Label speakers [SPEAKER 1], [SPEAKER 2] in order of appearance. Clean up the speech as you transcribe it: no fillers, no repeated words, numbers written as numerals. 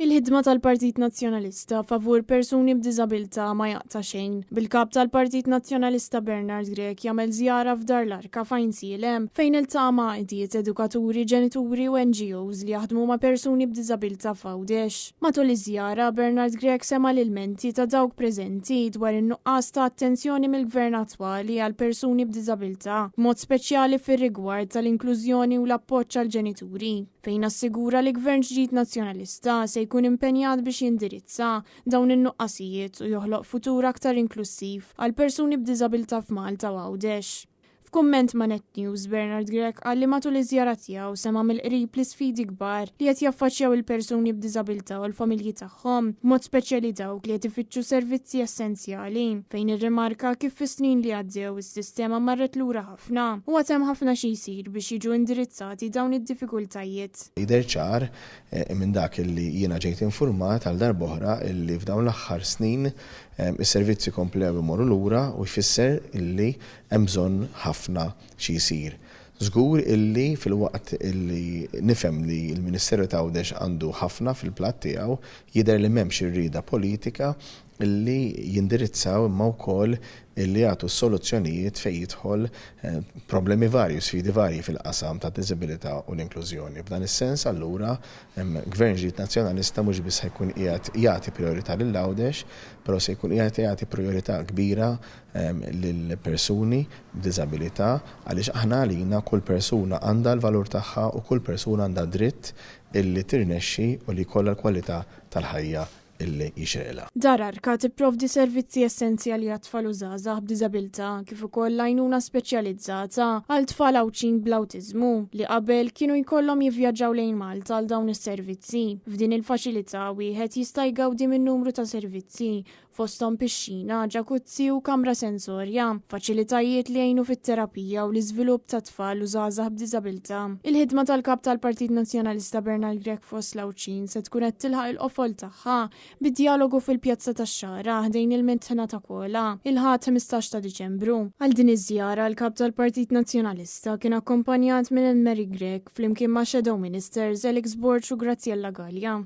[SPEAKER 1] Il-ħidma tal-Partit Nazzjonalista favur persuni b'diżabilità ma jaqta' xejn, bil-Kap tal-Partit Nazzjonalista Bernard Grech jagħmel żjara f'Dar l-Arka f'Għajnsielem fejn iltaqa' ma' għaqdiet, edukaturi, ġenituri u NGOs li jaħdmu ma' persuni b'diżabilità f'Għawdex. Matul iż-żjara, Bernard Grech sema' l-ilmenti ta' dawk preżenti dwar in-nuqqas ta' attenzjoni mill-Gvern attwali għal persuni b'diżabilità, b'mod speċjali fir-rigward tal-inklużjoni u l-appoġġ għall-ġenituri. Fejn assigura li Gvern ġdid Nazzjonalista se jkun impenjat biex jindirizza dawn in-nuqqasijiet u joħloq futur aktar inklussiv għal persuni b'diżabilità f'Malta u Għawdex. F'kumment ma' Net News, Bernard Grech qal li matul iż-żjara tiegħu sema' mill-qrib l-isfidi kbar li qed jaffaċċjaw il-persuni b'diżabilità u l-familji tagħhom, b'mod speċjali dawk li qed ifittxu servizzi essenzjali, fejn irrimarka kif fis-snin li għaddew is-sistema marret lura ħafna u għad hemm ħafna xi jsir biex jiġu indirizzati dawn id-diffikultajiet.
[SPEAKER 2] Jidher ċar minn dak li jiena ġejt infurmat għal darb'oħra illi f'dawn l-aħħar snin is-servizzi komplew imorru lura u jfisser illi hemm bżonn ħafna xi jsir. Żgur illi filwaqt illi nifhem li l-Ministeru t'Għawdex għandu ħafna fil-platt tiegħu, jidher li m'hemmx ir-rieda politika illi jindirizzaw imma wkoll illi jagħtu s-soluzzjonijiet fejn jidħol problemi varji u sfidi varji fil-qasam tad-diżibilità u l-inklużjoni. F'dan is-sens allura Gvern ġdid Nazzjonalista mhux biss ħa jkun qiegħed jagħti prijorità lil Għawdex, però se jkun qiegħed jagħti prijorità kbira lil persuni b'diżabilità għaliex aħna għalina kull persuna għandha l-valur tagħha u kull persuna għandha dritt illi tirnexxi u li jkollha l-kwalità tal-ħajja illi jixirqilha.
[SPEAKER 1] Dar Arka tipprovdi servizzi essenzjali għat-tfal u żgħażagħ b'diżabilità kif ukoll għajnuna speċjalizzata għal tfal Għawdxin bl-awtiżmu li qabel kienu jkollhom jivvjaġġaw lejn Malta għal dawn is-servizzi. F'din il-faċilità wieħed jista' jgawdi minn numru ta' servizzi fosthom pixxina, ġakuzzi u kamra sensorja, faċilitajiet li jgħinu fit-terapija u l-iżvilupp ta' tfal u żgħażagħ b'diżabilità. Il-ħidma tal-Kap tal-Partit Nazzjonalista Bernard Grech fost l-Għawdxin se tkun qed tilħaq il-qofol tagħha bi djalogu fil-Pjazza tax-Xagħra ħdejn il-Mitħna ta' Kola, il-Ħadd 15 ta' Diċembru. Għal din iż-żjara l-Kap tal-Partit Nazzjonalista kien akkompanjat minn Anne Marie Grech flimkien ma' Shadow Ministers Alex Borg u Graziella Galea.